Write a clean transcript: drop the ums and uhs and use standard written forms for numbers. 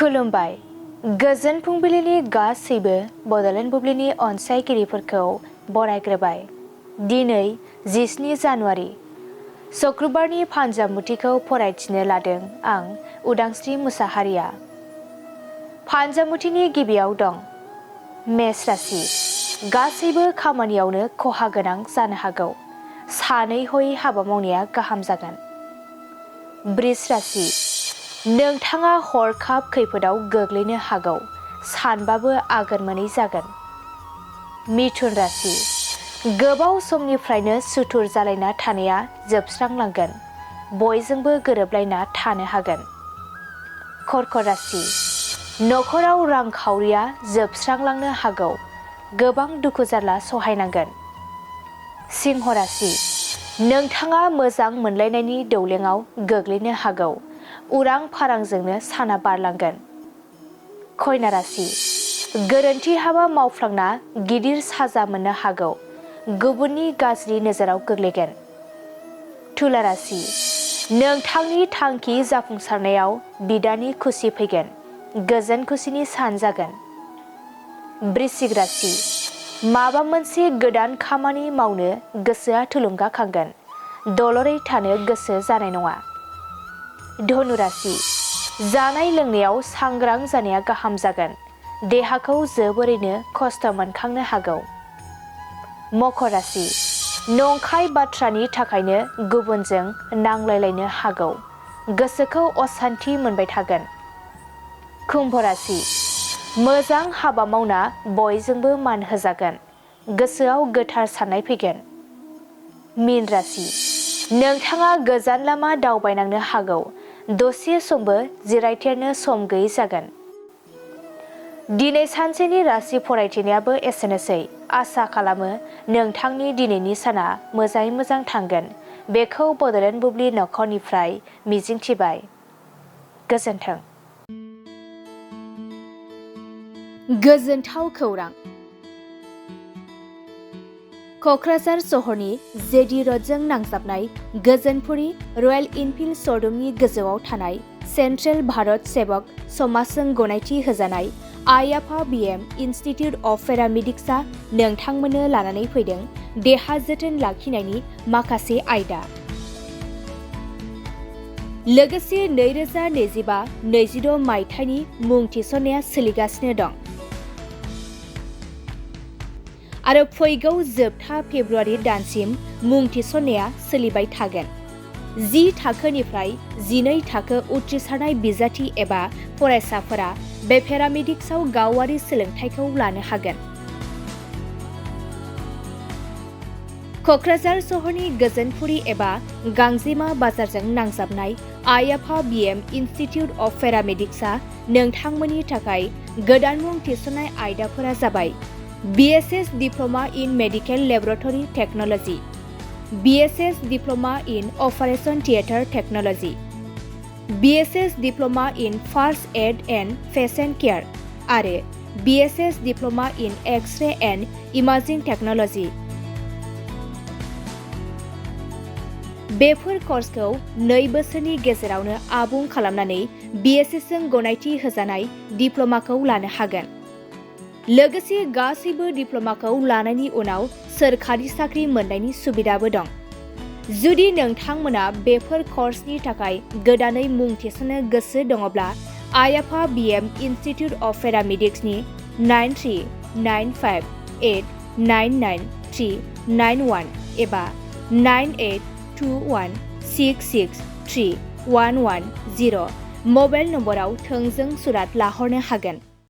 खुलुमबाय। गोजोन फुंबिलिनि गासैबो बड'लेण्ड बुब्लिनि अनसायगिरिफोरखौ बरायग्रोबाय। दिनै 17 जानुवारि शुक्रबारनि फान्जामुथिखौ फरायथिनो लादों आं उदांस्रि मुसाहारिया। फान्जामुथिनि गिबियाव दं मेष राशि। गासैबो खामानियावनो खहा गोनां जानो हागौ। सानै हयै हाबा मावनाया गाहाम जागोन। बृष राशि। नोंथाङा हरखाब खैफोदाव गोग्लैनो हागौ। सानबाबो आगोर मोनै जागोन। मिथुन राशि। गोबाव समनिफ्रायनो सुथुर जालायना थानाया जोबस्रांलांगोन। बयजोंबो गोरोबलायना थानो हागोन। कर्कट राशि। नखराव रांखावरिया जोबस्रांलांनो हागौ। गोबां दुखु जारला सहायनांगोन। सिंह राशि। नोंथाङा मोजां मोनलायनायनि दौलेङाव गोग्लैनो हागौ। उरां फारांजोंनो साना बारलांगोन। कन्या राशि। गोरोन्थि हाबा मावफ्लांना गिदिर साजा मोननो हागौ। गुबुननि गाज्रि नोजोराव गोग्लैगोन। तुला राशि। नोंथांनि थांखि जाफुंसारनायाव बिदानि खुसि फैगोन। गोजोन खुसिनि सान जागोन। वृश्चिक राशि। माबा मोनसे गोदान खामानि मावनो गोसोआ थुलुंगाखांगोन। दलरै थानो गोसो जानाय नङा। धनु राशि। जानाय लोंनायाव सांग्रां जानाया गाहाम जागोन। देहाखौ जोबोरैनो खस्थ' मोनखांनो हागौ। मकर राशि। नंखाय बाथ्रानि थाखायनो गुबुनजों नांलायलायनो हागौ। गोसोखौ असान्थि मोनबाय थागोन। कुम्भ राशि। मोजां हाबा मावना बयजोंबो मान होजागोन। गोसोआव गोथार साननाय फैगोन। मीन राशि। नोंथाङा गोजान लामा दावबायनांनो हागौ। दसे समबो जिरायथेरनो सम गैयै जागोन। दिनै सानसेनि राशि फरायथिनायाबो एसेनोसै। आसा खालामो नोंथांनि दिनैनि साना मोजाङै मोजां थांगोन। बेखौ बड'लेण्ड बुब्लि नखरनिफ्राय मिजिंथिबाय। गोजोन्थों। गोजोनथाव खौरां। क'क्राझार सहरनि जेडि र'डजों नांजाबनाय गोजोनपुरी रयेल इनफिल्ड श'रुमनि गोजौआव थानाय सेन्ट्रेल भारत सेबक समाजजों गनायथि होजानाय आइ आफा बिएम इनस्टिटिउट अफ पेरामेडिक्सआ नोंथांमोननो लानानै फैदों देहा जोथोन लाखिनायनि माखासे आयदा। लोगोसे 2025-26 मायथाइनि मुं थिसननाया सोलिगासिनो दं। आरो फैगौ जोबथा फेब्रुआरि दानसिम मुं थिसननाया सोलिबाय थागोन। 10 थाखोनिफ्राय 12 थाखो उथ्रिसारनाय बिजाथि एबा फरायसाफोरा बे पेरामेडिक्सआव गावारि सोलोंथाइखौ लानो हागोन। क'क्राझार सहरनि गोजोनपुरी एबा गांजेमा बाजारजों नांजाबनाय आइ आफा बिएम इनस्टिटिउट अफ पेरामेडिक्सआ नोंथांमोननि थाखाय गोदान मुं थिसननाय आयदाफोरा जाबाय BSS Diploma in Medical Laboratory Technology, BSS Diploma in Operation Theatre Technology, BSS Diploma in First Aid and Patient Care आरो BSS Diploma in X-ray and Imaging Technology। बेफोर कर्सखौ 2 बोसोरनि गेजेरावनो आबुं खालामनानै BSS जों गनायथि होजानाय डिप्ल'माखौ लानो हागोन। लोगोसे गासैबो डिप्ल'माखौ लानायनि उनाव सोरखारि साख्रि मोननायनि सुबिदाबो दं। जुदि नोंथांमोना बेफोर कर्सनि थाखाय गोदानै मुं थिसननो गोसो दङब्ला आइ आफा बिएम इनस्टिटिउट अफ पेरामेडिक्सनि 9395899391 एबा 9821663110 मबाइल नम्बराव थोंजों सुरात लाहरनो हागोन।